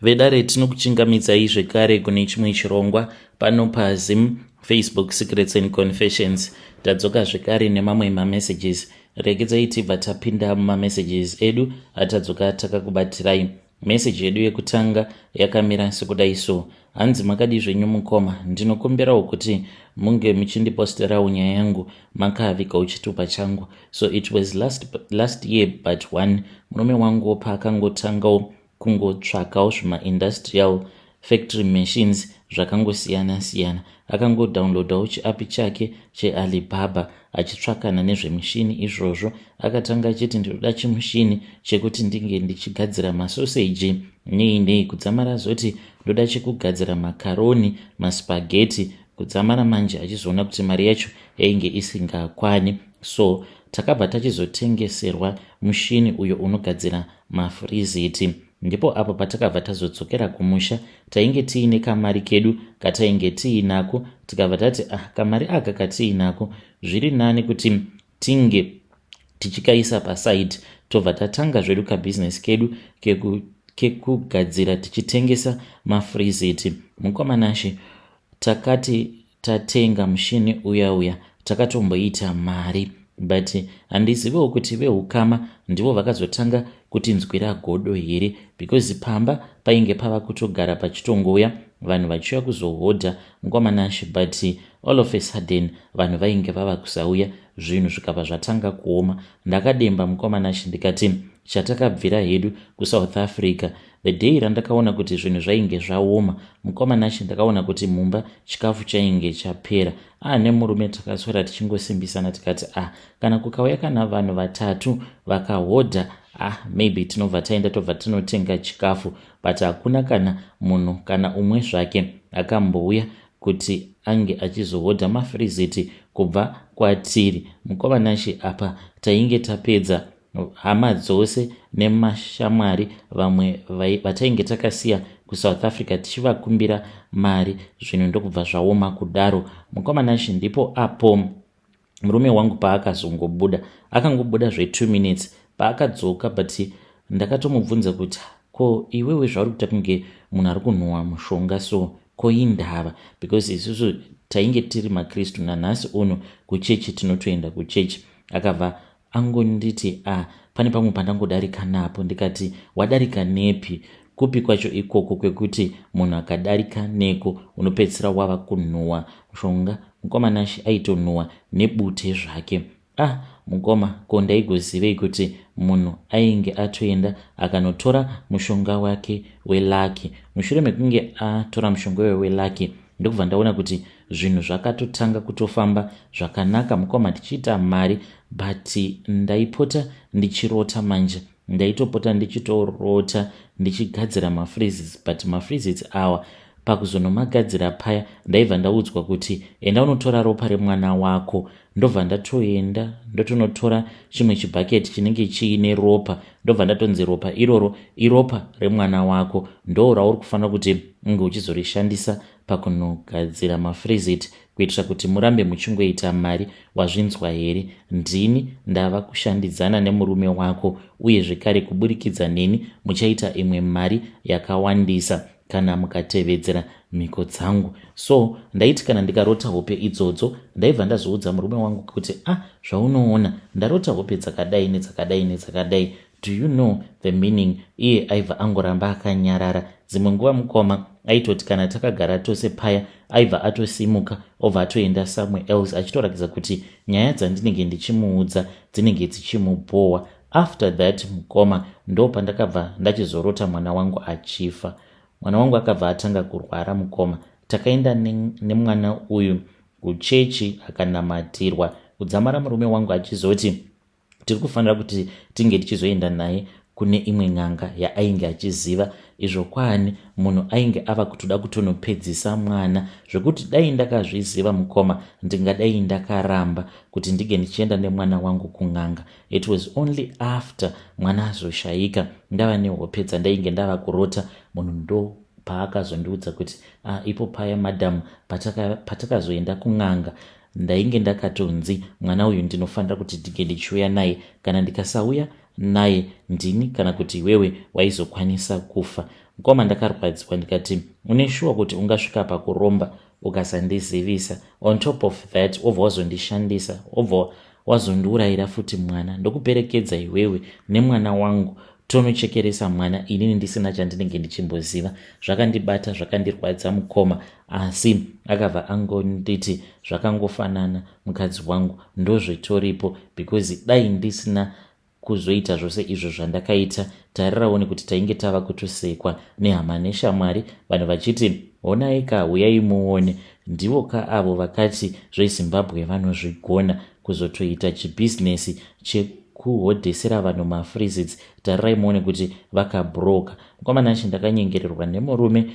Vedare tinokuchingamidzai zvekare kune chimwe chirongwa pano paZim Facebook Secrets and Confessions. Tadzoka zvekare nemamwe mamessages. Regedzai tibva tapinda mumamessages edu atadzoka takakubatirai. Message yedu yekutanga yakamira sekudai so. Hanzi makadii zvenyu mukoma, ndinokumbirawo kuti munge muchindiposterawo nyaya yangu makavigawo chitupa changu. So it was last year but one murume wangu paakangotangawo kungotsvakawo zvimaindustrial factory machines zvakangosiyana siyana, akangodownloadawo chiapp chake cheAlibaba achitsvakana nezvemishini izvozvo. Akatanga achiti ndinoda chimushini chekuti ndinge ndichigadzira masoseji nei nei, kudzamara azoti ndoda chekugadzira makaroni, maspaghetti, kudzamara manje achizoona kuti mari yacho yainge isingakwani. So takabva tachizotengeserwa mushini uyo unogadzira mafuriziti. Ndipo apo patakabva tazodzokera kumusha, tainge tiine kamari kedu katainge tiinako, tikabva tati ah, kamari aka katiinako zviri nani kuti tinge tichikaisa paside, tobva tatanga zvedu kabhizinesi kedu kekugadzira tichitengesa mafuriziti. Mukomanashe, takati tatenga mushini uya uya, takatomboita mari, but handiziviwo kuti veukama ndivo vakazotanga kutinzwira godo here, because pamba painge pava kutogara pachitongouya vanhu vachiuya kuzohodha, mukomanashe. But all of a sudden vanhu vainge vava kusauya, zvinhu zvikabva zvatanga kuoma. Ndakademba, mukomanashe, ndikati chatakabvira hedu kuSouth Africa. The day randakaona kuti zvinhu zvainge zvaoma, mukomanashe, ndakaona kuti mumba chikafu chainge chapera. Nemurume takaswera tichingosimbisana, tikati ah, kana kukauya kana vanhu vatatu vakahodha, ah, maybe tinobva taenda tobva tinotenga chikafu. But hakuna kana munhu kana umwe zvake akambouya kuti ange achizohodha mafiriziti kubva kwatiri. Mukomanashe, apa tainge tapedza hama dzose nemashamwari vamwe vatainge takasiya kuSouth Africa tichivakumbira mari. Zvinhu ndokubva zvaoma kudaro, mukomanashe. Ndipo apo murume wangu paakazongobuda, akangobuda zve2 minutes. Paakadzoka, but ndakatomubvunza kuti ko iwewe zvauri kuita kunge munhu ari kunhuhwa mushonga, so ko indava? Because isusu tainge tiri makristu, nanhasi uno kuchechi tinotoenda kuchechi. Akabva angonditi a ah, pane pamwe pandangodarika napo. Ndikati wadarika nepi? Kupi kwacho ikoko kwekuti munhu akadarika neko unopedzisira wava kunhuhwa mushonga? Mukomanashi aitonhuhwa nebute zvake. Ah, mukoma, ko ndaigozivei kuti munhu ainge atoenda akanotora mushonga wake welucky? Mushure mekunge atora mushonga uyo welucky, ndokubva ndaona kuti zvinhu zvakatotanga kutofamba zvakanaka, mukoma, tichiita mari. But ndaipota ndichirota manje, ndaitopota ndichitorota ndichigadzira mafreezits, but mafreezits awa pakuzonomagadzira paya ndaibva ndaudzwa kuti enda unotora ropa remwana wako. Ndobva ndatoenda ndotonotora chimwe chibhaketi chinenge chiine ropa, ndobva ndatonzi ropa iroro iropa remwana wako, ndo rauri kufanira kuti unge uchizorishandisa pakunogadzira mafreezit kuitira kuti murambe muchingoita mari. Wazvinzwa here? Ndini ndava kushandidzana nemurume wako, uye zvekare kuburikidza neni muchaita imwe mari yakawandisa kana mukatevedzera mhiko dzangu. So ndaiti kana ndikarota hope idzodzo, ndaibva ndazoudza murume wangu kuti ah, zvaunoona ndarota hope dzakadai nedzakadai nedzakadai, do you know the meaning? Iye aibva angoramba akanyarara. Dzimwe nguva, mukoma, aitoti kana takagara tose paya, aibva atosimuka obva atoenda somewhere else, achitoratidza kuti nyaya dzandinenge ndichimuudza dzinenge dzichimubhowa. After that, mukoma, ndo pandakabva ndachizorota mwana wangu achifa. Mwana wangu akabva atanga kurwara, mukoma. Takaenda nemwana uyu kuchechi akanamatirwa, kudzamara murume wangu achizoti tiri kufanira kuti tinge tichizoenda naye kune imwe n'anga yaainge achiziva. Izvo kwaani munhu ainge ava kutoda kutonopedzisa mwana, zvekuti dai ndakazviziva, mukoma, ndingadai ndakaramba kuti ndinge ndichienda nemwana wangu kun'anga. It was only after mwana azoshayika, ndava nehope dzandainge ndava kurota, munhu ndo paakazondiudza kuti ah, ipo paya madhamu patakazoenda kun'anga, ndainge ndakatonzi mwana uyu ndinofanira kuti ndinge ndichiuya naye. Kana ndikasauya naye, ndini kana kuti iwewe waizokwanisa kufa. Mukoma, ndakarwadziwa ndikati, "Une shuwa kuti ungasvika pakuromba ukasandizivisa? On top of that, wobva wazondishandisa, wobva wazondiurayira futi mwana. Ndokuperekedza iwewe nemwana wangu, tonochekeresa mwana, inini ndisina chandinenge ndichimboziva." Zvakandibata, zvakandirwadza, mukoma, asi akabva angonditi, "Zvakangofanana, mukadzi wangu, ndozvitoripo, because dai ndisina kuzoita zvose izvo zvandakaita, tarirawo nekuti tainge tava kutosekwa nehama neshamwari, vanhu vachiti, 'Honai ka, uyai muone, ndivo ka avo vakati zveZimbabwe vanozvigona kuzotoita chibhizinesi chekuhodhesera vanhu mafreezits. Tarirai muone kuti vakabroka.'" Mukomana, ndakanyengererwa nemurume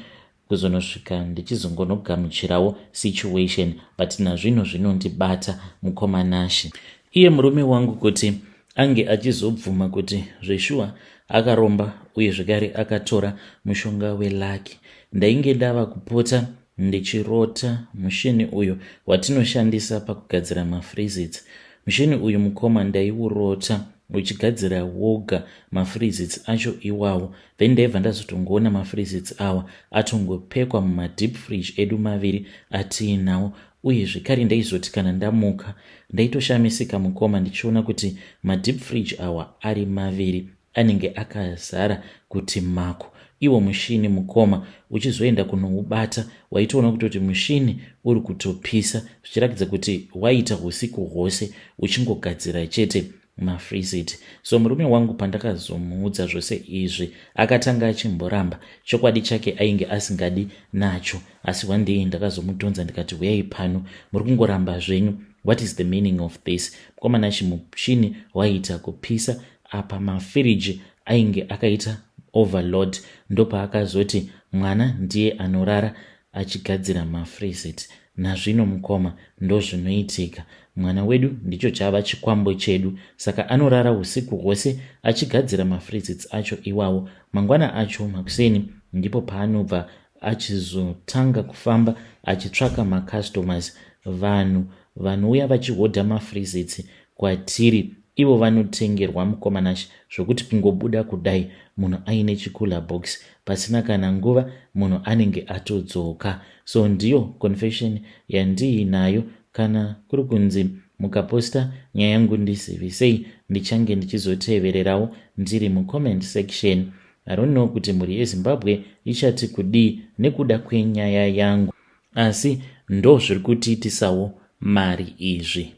kuzonosvika ndichizongonogamuchirawo situation, but nazvino zvinondibata, mukomanashi. Iye murume wangu kuti ange achizobvuma kuti zveshuwa akaromba uye zvekare akatora mushonga weluck, ndainge ndava kupota ndichirota mushini uyu watinoshandisa pakugadzira mafreezits. Mushini uyu, mukoma, ndaiurota uchigadzira woga mafreezits acho iwawo. Then ndaibva ndazotongoona mafreezits awa atongopekwa mumadeep fridge edu maviri atiinawo. Uye zvekare ndaizoti kana ndamuka, ndaitoshamisika, mukoma, ndichiona kuti madeep fridge awa ari maviri anenge akazara kuti mako. Iwo mushini, mukoma, uchizoenda kunoubata, waitoona kutoti mushini uri kutopisa, zvichiratidza kuti waita usiku hwose uchingogadzira chete mafreezit. So murume wangu, pandakazomuudza zvose izvi, akatanga achimboramba. Chokwadi chake ainge asingadi nacho, asi one day ndakazomudhonza ndikati, "Uyai pano, muri kungoramba zvenyu. What is the meaning of this?" Mukomana, chimushini waiita kupisa, apa mafiriji ainge akaita overload. Ndopaakazoti mwana ndiye anorara achigadzira mafreezit. Nazvino, mukoma, ndozvinoitika. Mwana wedu ndicho chava chikwambo chedu, saka anorara usiku hwose achigadzira mafreezits acho iwawo. Mangwana acho makuseni ndipo paanobva achizotanga kufamba achitsvaka macustomers, vanhu vanouya vachihodha mafreezits kwatiri. Ivo vanotengerwa, mukomanashi, zvokuti kungobuda kudai munhu aine chicooler box, pasina kana nguva munhu anenge atodzoka. So ndiyo confession yandiinayo. Kana kuri kunzi mukaposta nyaya yangu, ndizivisei, ndichange ndichizotevererawo ndiri mucomment section. I don't know kuti mhuri yeZimbabwe ichati kudii nekuda kwenyaya yangu, asi ndo zviri kutiitisawo mari izvi.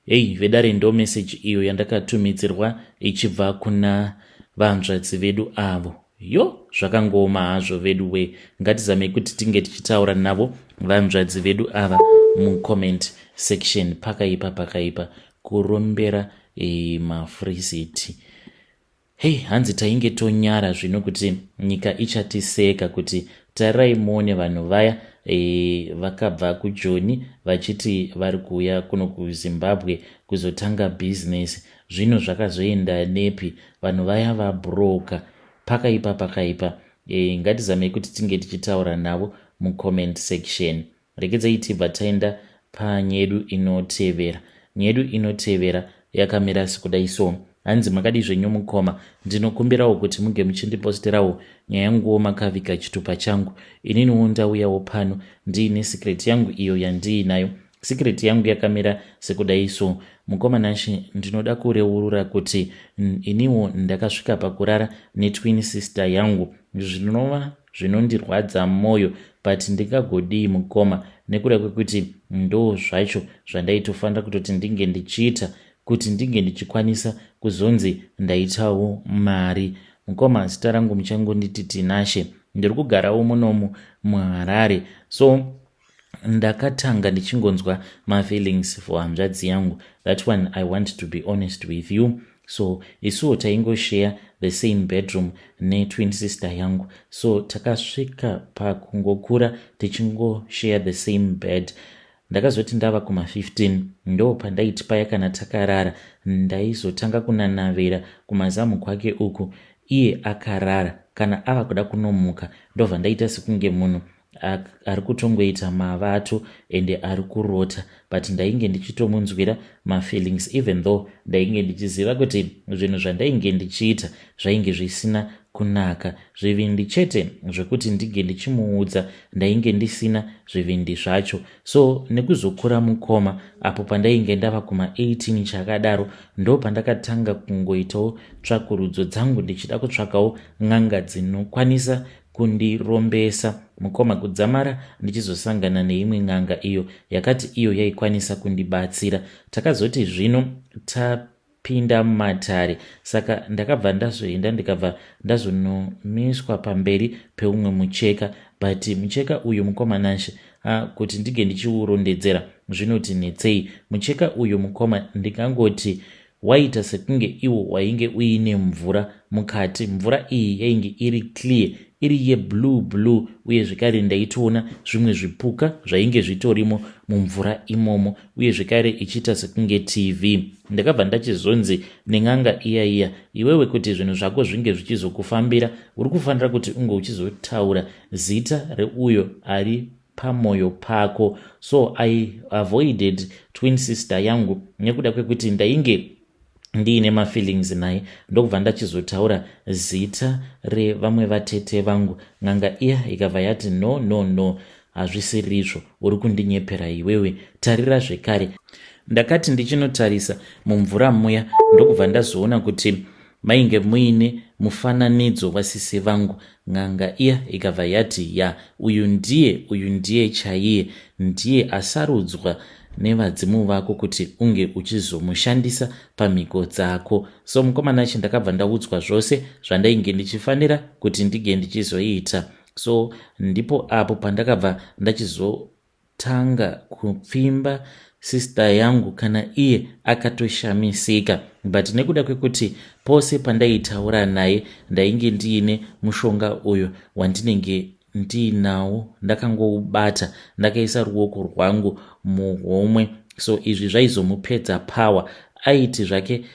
Hei vedare, ndo meseji iyo yandakatumidzirwa ichibva kuna vanzvadzi vedu avo. Yo, zvakangooma hazvo vedu we. Ngatizamei kuti tinge tichitaura navo vanzvadzi vedu ava mucomment section. Pakaipa, pakaipa, kurombera mafreezit. Hei, hanzi tainge tonyara zvino kuti nyika ichatiseka kuti, "Tarirai muone vanhu vaya vakabva kuJoni vachiti vari kuuya kuno kuZimbabwe kuzotanga bhizinesi. Zvino zvakazoenda nepi? Vanhu vaya vabroka." Pakaipa, pakaipa. Ngatizamei kuti tinge tichitaura navo mucomment section. Regedzai tibva taenda panyedu inotevera. Nyedu inotevera yakamira sekudai so. Hanzi, "Makadi zvenyu, mukoma? Ndinokumbirawo kuti muge muchindiposterawo nyaya yanguwo makaviga chitupa changu. Ininiwo ndauyawo pano ndiine secret yangu iyo yandiinayo. Secret yangu yakamira sekudai so. Mukoma Nashi, ndinoda kureurura kuti iniwo ndakasvika pakurara netwin sister yangu, zvinova zvinondirwadza mwoyo, but ndingagodii, mukoma, nekuda kwekuti ndo zvacho zvandaitofanira kutoti ndinge ndichiita kuti ndinge ndichikwanisa kuzonzi ndaitawo mari. Mukoma, zita rangu muchangonditi Tinashe. Ndiri kugarawo munomu muHarare. So ndakatanga ndichingonzwa mafeelings for hanzvadzi yangu. That one I want to be honest with you. So isuwo taingoshare the same bedroom netwin sister yangu, so takasvika pakungokura tichingoshare the same bed. Ndakazoti ndava kuma15, ndo pandaiti paya kana takarara, ndaizotanga kunanavera kumazamu kwake uku iye akarara. Kana ava kuda kunomuka, ndobva ndaita sekunge munhu ari kutongoita mavato ende ari kurota, but ndainge ndichitomunzwira mafeelings, even though ndainge ndichiziva kuti zvinhu zvandainge ndichiita zvainge zvisina kunaka. Zvivindi chete zvekuti ndige ndichimuudza ndainge ndisina zvivindi zvacho. So nekuzokura mukoma apo pandainge ndava kuma 18 chakadaro ndopandakatanga kungoitawo tsvakurudzo dzangu ndichida kutsvakawo n'anga dzinokwanisa kundirombesa mukoma kudzamara ndichizosangana neimwe n'anga iyo yakati iyo yaikwanisa kundibatsira. Takazoti zvino tapinda mumatare saka ndakabva ndazoenda ndikabva ndazonomiswa pamberi peumwe mucheka but mucheka uyu mukoma Nashe ah, kuti ndige ndichiurondedzera zvinoti netsei. Mucheka uyu mukoma ndingangoti Waiita sekunge iwo wainge uine mvura mukati. Mvura iyi yainge iri clear, iri yeblue blue uye zvekare ndaitoona zvimwe zvipuka zvainge zvitorimo mumvura imomo uye zvekare ichiita sekunge TV. Ndakabva ndachizonzi nen'anga iya iya, iwewe kuti zvinhu zvako zvinge zvichizokufambira uri kufanira kuti unge uchizotaura zita reuyo ari pamoyo pako so I avoided twin sister yangu nekuda kwekuti ndainge ndiine mafeelings naye ndokubva ndachizotaura zita revamwe vatete vangu n'anga iya ikabva yati no no no hazvisirizvo uri kundinyepera iwewe tarira zvekare ndakati ndichinotarisa mumvura muya ndokubva ndazoona kuti Mainge muine mufananidzo wasisi vangu. N'anga iya ikabva yati, Ya, uyu ndiye, uyu ndiye chaiye. Ndiye asarudzwa nevadzimu vako kuti unge uchizomushandisa pamhiko dzako. So mukoma Nashe ndakabva ndaudzwa zvose zvandainge ndichifanira kuti ndinge ndichizoita. So ndipo apo pandakabva ndachizo tanga kupfimba sister yangu kana iye akatoshamisika but nekuda kwekuti pose pandaitaura naye ndainge ndiine mushonga uyo wandinenge ndiinawo ndakangoubata ndakaisa ruoko rwangu muhomwe so izvi zvaizomupedza power aiti zvake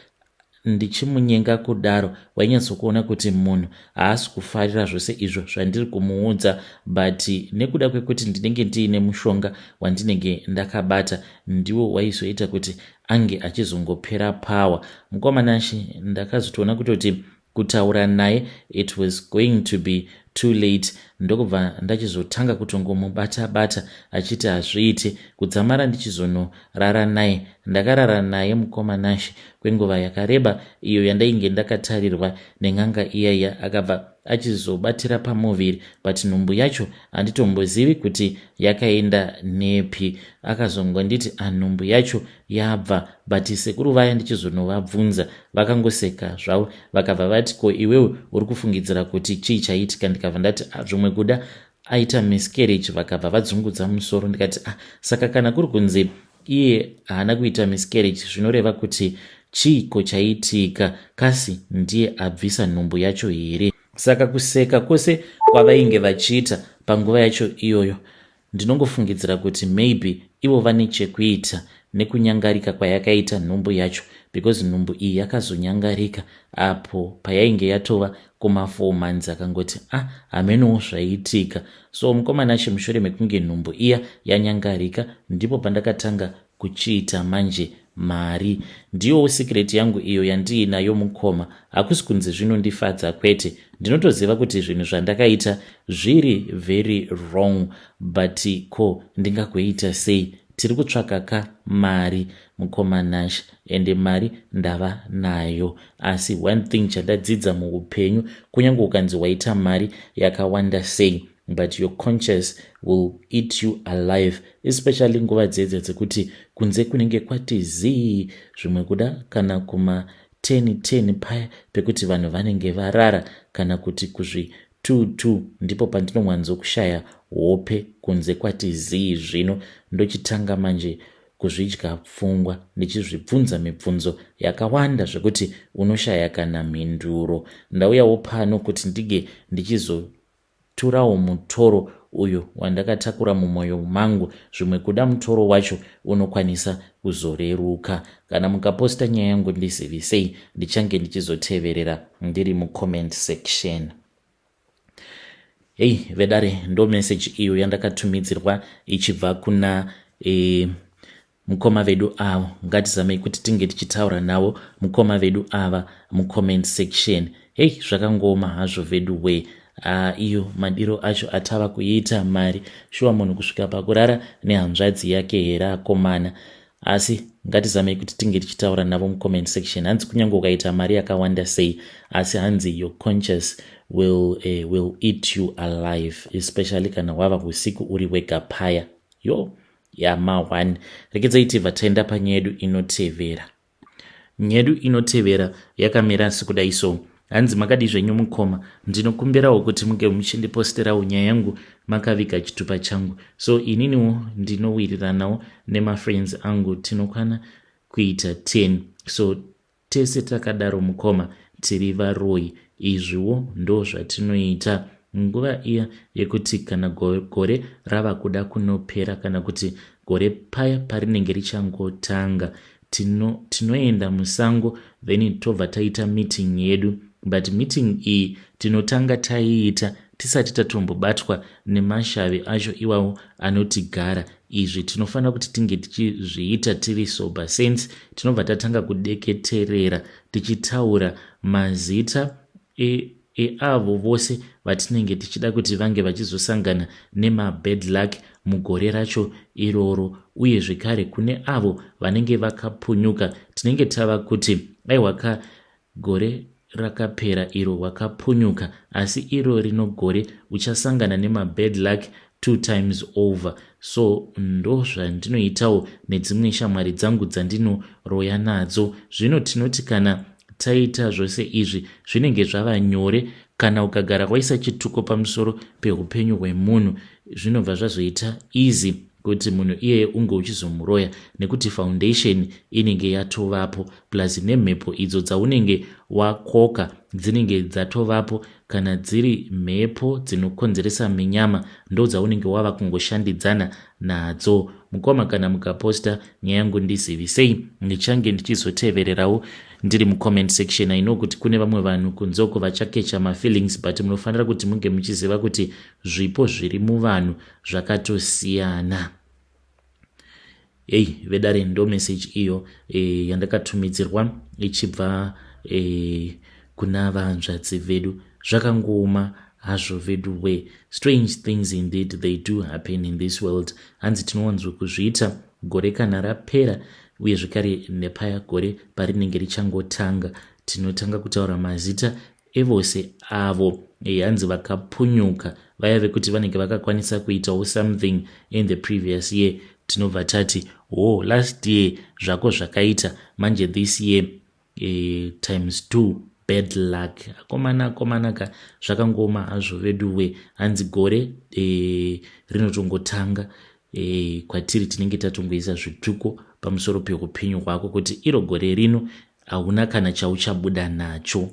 Ndichimunyenga kudaro wainyatsokuona kuti munhu haasi kufarira zvose izvo zvandiri kumuudza but nekuda kwekuti ndinenge ndiine mushonga wandinenge ndakabata ndiwo waizoita kuti ange achizongopera power. Mukoma Nashe ndakazotoona kutoti kutaura naye it was going to be too late ndokubva ndachizotanga kutongomubata bata achiti hazviite kudzamara ndichizonorara naye. Ndakarara naye mukoma Nashe kwenguva yakareba iyo yandainge ndakatarirwa nen'anga iya iya akabva achizobatira pamuviri but nhumbu yacho handitombozivi kuti yakaenda nepi. Akazongonditi ah nhumbu yacho yabva but sekuru vaya ndichizonovabvunza vakangoseka zvavo vakabva vati ko iwewe uri kufungidzira kuti chii chaitika ndikabva ndati ah, zvimwe kuda aita miscarriage vakabva vadzungudza musoro ndikati ah, saka kana kuri kunzi iye haana kuita miscarriage zvinoreva kuti chiiko chaitika kasi ndiye abvisa nhumbu yacho here saka kuseka kwose kwavainge vachiita panguva yacho iyoyo Ndinongofungidzira kuti maybe ivo vane chekuita nekunyangarika kwayakaita nhumbu yacho because nhumbu iyi yakazonyangarika apo payainge yatova kuma four months akangoti ah hamenowo zvaitika so mukoma Nashe mushure mekunge nhumbu iya yanyangarika ndipo pandakatanga kuchiita manje mari ndiyowo secret yangu iyo yandiinayo mukoma hakusi kunzi zvinondifadza kwete ndinotoziva kuti zvinhu zvandakaita zviri very wrong but ko ndingagoita sei tiri kutsvaka ka mari mukoma Nash ende mari ndava nayo asi one thing chandadzidza muupenyu kunyange ukanzi waita mari yakawanda sei but your conscious will eat you alive especially nguva dzedze dzekuti kunze kunenge kwati zii zvimwe kuda kana kuma 10 10 paya pekuti vanhu vanenge varara kana kuti kuzvi 2 2 ndipo pandinowanzokushaya hope kunze kwati zii zvino ndochitanga manje kuzvidya pfungwa ndichizvibvunza mibvunzo yakawanda zvekuti unoshaya kana mhinduro ndauyawo pano kuti ndige ndichizo Turawo mutoro uyu wandakatakura mumoyo mangu zvimwe kuda mutoro wacho unokwanisa kuzoreruka. Kana mukaposta nyaya yangu ndizivisei ndichange ndichizoteverera ndiri mucomment section. Hey vedare ndo message iyo yandakatumidzirwa ichibva kuna eh, Mukoma vedu avo, ngatizamei kuti tinge tichitaura navo mukoma vedu ava mucomment section. Hei, zvakangooma hazvo vedu wee. Iyo madiro acho atava kuita mari, shuwa munhu kusvika pakurara nehanzvadzi yake here akomana? Asi ngatizamei kuti tinge tichitaura navo mucomment section. Hanzi kunyange ukaita mari yakawanda sei, asi hanzi your conscious will eat you alive, especially kana wava usiku uri wega paya. Yo, yama1. Rekedzai tibva taenda panyaya yedu inotevera. Nyaya yedu inotevera yakamira sekudai so. Hanzi, "Makadi zvenyu mukoma? Ndinokumbirawo kuti munge muchindiposterawo nyaya yangu makaviga chitupa changu. So ininiwo ndinowiriranawo nemafriends angu, tinokwana kuita 10. So tese takadaro mukoma, tiri varoi. Izviwo ndo zvatinoita nguva iya yekuti kana gore rava kuda kunopera, kana kuti gore paya parinenge richangotanga, tinoenda musango, then tobva taita meeting yedu. But meeting iyi tinotanga taiita tisati tatombobatwa nemashavi acho iwawo anotigara. Izvi tinofanira kuti tinge tichizviita tiri sober sense. Tinobva tatanga kudeketerera tichitaura mazita eavo vose vatinenge tichida kuti vange vachizosangana nemabad luck mugore racho iroro. Uye zvekare kune avo vanenge vakapunyuka, tinenge tava kuti, 'Aiwaka, gore rakapera iro wakapunyuka, asi iro rino gore uchasangana nemabad luck two times over.' So ndo zvandinoitawo nedzimwe shamwari dzangu dzandinoroya nadzo. Zvino tinoti kana taita zvose izvi, zvinenge zvava nyore. Kana ukagara waisa chituko pamusoro peupenyu hwemunhu, zvinobva zvazoita easy kuti munhu iyeye unge uchizomuroya, nekuti foundation inenge yatovapo, plus nemhepo idzo dzaunenge wakoka dzinenge dzatovapo. Kana dziri mhepo dzinokonzeresa minyama, ndo dzaunenge wava kungoshandidzana nadzo. Mukoma, kana mukaposta nyaya yangu, ndizivisei, ndichange ndichizotevererawo ndiri mucomment section. I know kuti kune vamwe vanhu kunzoko vachakecha mafeelings, but munofanira kuti munge muchiziva kuti zvipo zviri muvanhu zvakatosiyana." Ei vedare, ndo message iyo yandakatumidzirwa ichibva kuna vanzvadzi vedu. Zvakangooma hazvo vedu we. Strange things indeed, they do happen in this world. Hanzi tinowanzwa kuzviita gore kana rapera, uye zvekare nepaya gore parinenge richangotanga, tinotanga kutaura mazita evose avo hanzi vakapunyuka, vaya vekuti vanenge vakakwanisa kuitawo something in the previous year. Tinobva tati, 'Oh, last year zvako zvakaita, manje this year times two bad luck.' Akomana, akomanaka, zvakangooma hazvo veduwe. Hanzi gore rinotongotanga, kwatiri tinenge tatongoisa zvituko pamusoro peupenyu hwako kuti iro gore rino hauna kana chauchabuda nacho.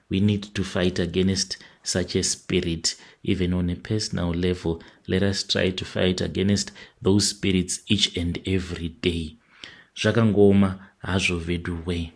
We need to fight against such a spirit even on a personal level. Let us try to fight against those spirits each and every day. Zvakangooma hazvo veduwe.